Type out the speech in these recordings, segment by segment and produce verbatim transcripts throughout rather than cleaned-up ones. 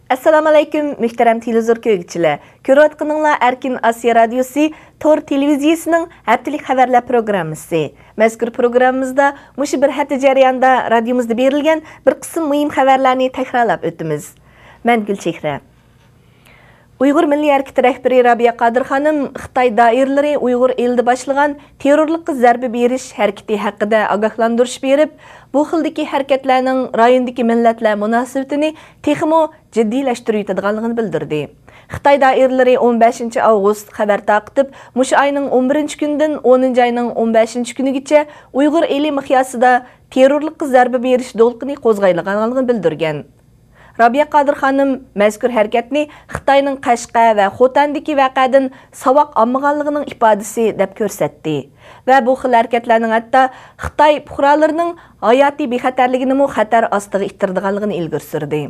ئەسسالامۇئەلەيكۇم، مۆھتەرەم تېلېۋىزور كۆرگۈچىلەر! كۆرۈۋاتقىنىڭلار ئەركىن ئاسىيا رادىيوسى تور تېلېۋىزىيىسىنىڭ ھەپتىلىك خەۋەرلەر پروگراممىسى. مەزكۇر پروگراممىمىزدا مۇشۇ بىر ھەپتە جەريانىدا رادىيومىزدا بېرىلگەن بىر قىسىم مۇھىم خەۋەرلەرنى تەكرارلاپ ئۆتىمىز. مەن گۈلچېھرە. ئۇيغۇر مىللىي ھەرىكىتى رەھبىرى رابىيە قادىر خانىم خىتاي دائىرىلىرى ئۇيغۇر ئېلىدا باشلىغان تېررورلۇققا زەربە بېرىش ھەرىكىتى ھەققىدە ئاگاھلاندۇرۇش بېرىپ، بۇ خىلدىكى ھەرىكەتلەرنىڭ رايوندىكى مىللەتلەر مۇناسىۋىتىنى تېخىمۇ جىددىيلەشتۈرۈۋېتىدىغانلىقىنى بىلدۈردى. خىتاي دائىرىلىرى ئون بەشىنچى ئاۋغۇست خەۋەر تارقىتىپ، مۇشۇ ئاينىڭ ئون بىرىنچى كۈنىدىن ئونىنچى ئاينىڭ ئون بەشىنچى كۈنىگىچە ئۇيغۇر ئېلى مىقياسىدا تېررورلۇققا زەربە بېرىش دولقۇنى قوزغايدىغانلىقىنى بىلدۈرگەن. رابىيە قادىر خانىم مەزكۇر ھەرىكەتنى خىتاينىڭ قەشقەر ۋە خوتەندىكى ۋەقەدىن ساۋاق ئالمىغانلىقىنىڭ ئىپادىسى دەپ كۆرسەتتى ۋە بۇ خىل ھەرىكەتلەرنىڭ ھەتتا خىتاي پۇقرالىرىنىڭ ھاياتىي بىخەتەرلىكىنىمۇ خەتەر ئاستىغا ئىتتىرىدىغانلىقىنى ئىلگىرى سۈردى.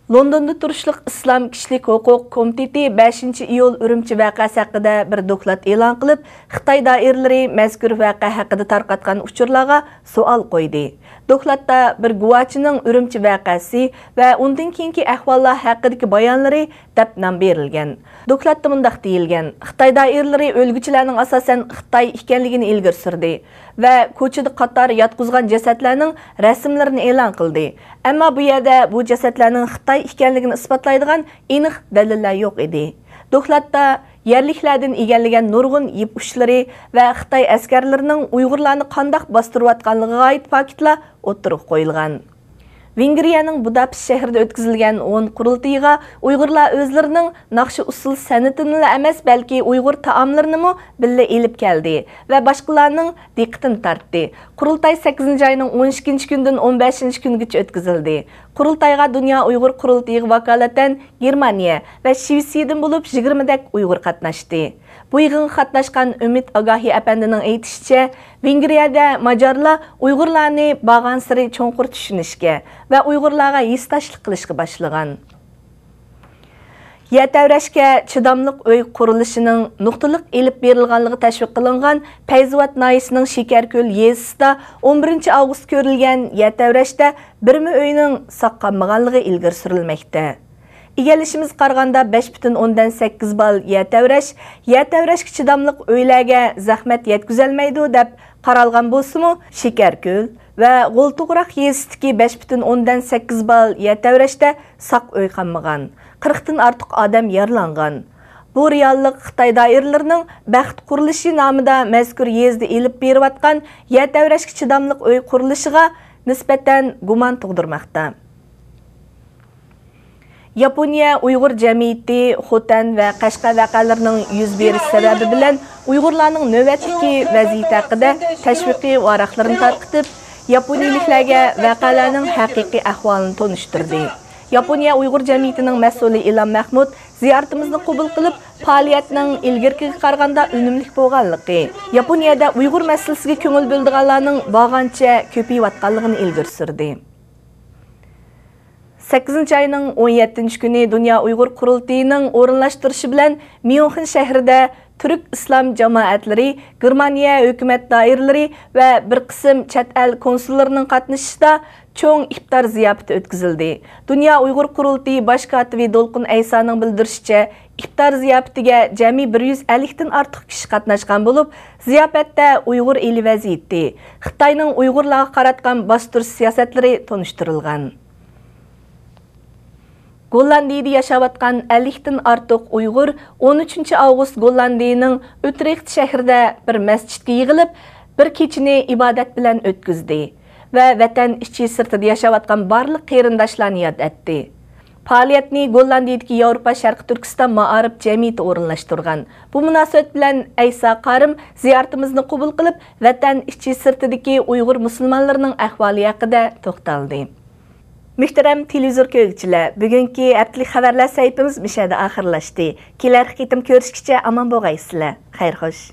لوندوندا تۇرۇشلۇق ئىسلام كىشىلىك ھوقۇق كومىتېتى بەشىنچى ئىيۇل ئۈرۈمچى ۋەقەسى ھەققىدە بىر دوكلات ئېلان قىلىپ، خىتاي دائىرىلىرى مەزكۇر ۋەقە ھەققىدە تارقاتقان ئۇچۇرلارغا سوئال قويدى. دوكلاتتا بىر گۇۋاچىنىڭ ئۈرۈمچى ۋەقەسى ۋە ئۇندىن كېيىنكى ئەھۋاللار ھەققىدىكى بايانلىرى دەپ نام بېرىلگەن. دوكلاتتا مۇنداق دېيىلگەن: خىتاي دائىرىلىرى ئۆلگۈچىلەرنىڭ ئاساسەن خىتاي ئىكەنلىكىنى ئىلگىرى سۈردى ۋە كوچىدا قاتار ياتقۇزغان جەسەتلەرنىڭ رەسىملىرىنى ئېلان قىلدى. ئەمما بۇ يەردە بۇ جەسەتلەرنىڭ خىتاي ئىكەنلىكىنى ئىسپاتلايدىغان ئېنىق دەلىللەر يوق ئىدى. دوكلاتتا يەرلىكلەردىن ئىگىلىگەن نۇرغۇن يىپ ئۇچلىرى ۋە خىتاي ئەسكەرلىرىنىڭ ئۇيغۇرلارنى قانداق باستۇرۇۋاتقانلىقىغا ئائىت پاكىتلار ئوتتۇرىغا قويۇلغان. ۋېنگرىيەنىڭ بۇداپېشت شەھىرىدە ئۆتكۈزۈلگەن ئون قۇرۇلتىيىغا ئۇيغۇرلار ئۆزلىرىنىڭ ناخشا ئۇسسۇل سەنئىتىنىلا ئەمەس، بەلكى ئۇيغۇر تائاملىرىنىمۇ بىللە ئېلىپ كەلدى ۋە باشقىلارنىڭ دىققىتىنى تارتتى. قۇرۇلتاي سەككىزىنچى ئاينىڭ ئون ئىككىنچى كۈنىدىن ئون بەشىنچى كۈنىگىچە ئۆتكۈزۈلدى. قۇرۇلتايغا دۇنيا ئۇيغۇر قۇرۇلتىيىغا ۋاكالىتەن گېرمانىيە ۋە شىۋېتسىيەدىن بولۇپ يىگىرمىدەك ئۇيغۇر قاتناشتى. بۇ يىغىنغا قاتناشقان ئۈمىد ئاگاھى ئەپەندىنىڭ ئېيتىشىچە، ۋېنگرىيەدە ماجارلار ئۇيغۇرلارنى بارغانسېرى چوڭقۇر چۈشىنىشكە ۋە ئۇيغۇرلارغا ھېسداشلىق قىلىشقا باشلىغان. يەر تەۋرەشكە چىداملىق ئۆي قۇرۇلۇشىنىڭ نۇقتىلىق ئېلىپ بېرىلغانلىقى تەشۋىق قىلىنغان پەيزىۋات ناھىيەسىنىڭ شېكەركۆل يېزىسىدا ئون بىرىنچى ئاۋغۇست كۆرۈلگەن يەر تەۋرەشتە بىرمۇ ئۆينىڭ ساق قالمىغانلىقى ئىلگىرى سۈرۈلمەكتە. ئىگىلىشىمىزگە قارىغاندا، بەش پۈتۈن ئوندىن سەككىز بال يەر تەۋرەش، يەر تەۋرەشكە چىداملىق ئۆيلەرگە زەخمەت يەتكۈزەلمەيدۇ، دەپ قارالغان بولسىمۇ، شېكەركۆل ۋە غولتوغراق يېزىسىدىكى بەش پۈتۈن ئوندىن سەككىز بال يەر تەۋرەشتە ساق ئۆي قالمىغان، قىرىقتىن ئارتۇق ئادەم يارىلانغان. بۇ رېئاللىق خىتاي دائىرىلىرىنىڭ بەخت قۇرۇلۇشى نامىدا مەزكۇر يېزىدا ئېلىپ بېرىۋاتقان يەر تەۋرەشكە چىداملىق ئۆي قۇرۇلۇشىغا نىسبەتەن گۇمان تۇغدۇرماقتا. ياپونىيە ئۇيغۇر جەمئىيىتى خوتەن ۋە قەشقەر ۋەقەلىرىنىڭ يۈز بېرىش سەۋەبى بىلەن ئۇيغۇرلارنىڭ نۆۋەتتىكى ۋەزىيىتى ھەققىدە تەشۋىقىي ۋاراقلىرىنى تارقىتىپ، ياپونىيىلىكلەرگە ۋەقەلەرنىڭ ھەقىقىي ئەھۋالىنى تونۇشتۇردى. ياپونىيە ئۇيغۇر جەمئىيىتىنىڭ مەسئۇلى ئىلام مەھمۇد زىيارىتىمىزنى قوبۇل قىلىپ، پائالىيەتنىڭ ئىلگىرىكىگە قارىغاندا ئۈنۈملۈك بولغانلىقى، ياپونىيەدە ئۇيغۇر مەسىلىسىگە كۆڭۈل بۆلىدىغانلارنىڭ بارغانچە كۆپىيىۋاتقانلىقىنى ئىلگىرى سۈردى. سەككىزىنچى ئاينىڭ ئون يەتتىنچى كۈنى دۇنيا ئۇيغۇر قۇرۇلتىيىنىڭ ئورۇنلاشتۇرۇشى بىلەن ميۇنخېن شەھىرىدە تۈرك ئىسلام جامائەتلىرى، گېرمانىيە ھۆكۈمەت دائىرىلىرى ۋە بىر قىسىم چەت ئەل كونسۇللىرىنىڭ قاتنىشىشىدا چوڭ ئىپتار زىياپىتى ئۆتكۈزۈلدى. دۇنيا ئۇيغۇر قۇرۇلتىيى باش كاتىپى دولقۇن ئەيسانىڭ بىلدۈرۈشىچە، ئىپتار زىياپىتىگە جەمئىي بىر يۈز ئەللىكتىن ئارتۇق كىشى قاتناشقان بولۇپ، زىياپەتتە ئۇيغۇر ئېلى ۋەزىيىتى، خىتاينىڭ ئۇيغۇرلارغا قاراتقان باستۇرۇش سىياسەتلىرى تونۇشتۇرۇلغان. گوللاندىيىدە ياشاۋاتقان ئەللىكتىن ئارتۇق ئۇيغۇر ئون ئۈچىنچى ئاۋغۇست گوللاندىيىنىڭ ئۇترېخت شەھىرىدە بىر مەسچىتكە يىغىلىپ، بىر كېچىنى ئىبادەت بىلەن ئۆتكۈزدى ۋە ۋەتەن ئىچى سىرتىدا ياشاۋاتقان بارلىق قېرىنداشلارنى ياد ئەتتى. پائالىيەتنى گوللاندىيىدىكى ياۋروپا شەرقىي تۈركىستان مائارىپ جەمئىيىتى ئورۇنلاشتۇرغان. بۇ مۇناسىۋەت بىلەن ئەيسا قارىم زىيارىتىمىزنى قوبۇل قىلىپ، ۋەتەن ئىچى سىرتىدىكى ئۇيغۇر مۇسۇلمانلىرىنىڭ ئەھۋالى ھەققىدە توختالدى. مۆھتەرەم تېلېۋىزور كۆرگۈچىلەر، بۈگۈنكى ھەپتىلىك خەۋەرلەر سەھىپىمىز مۇشۇ يەردە ئاخىرلاشتى. كېلەر قېتىم كۆرۈشكىچە ئامان بولغايسىلەر. خەير خوش.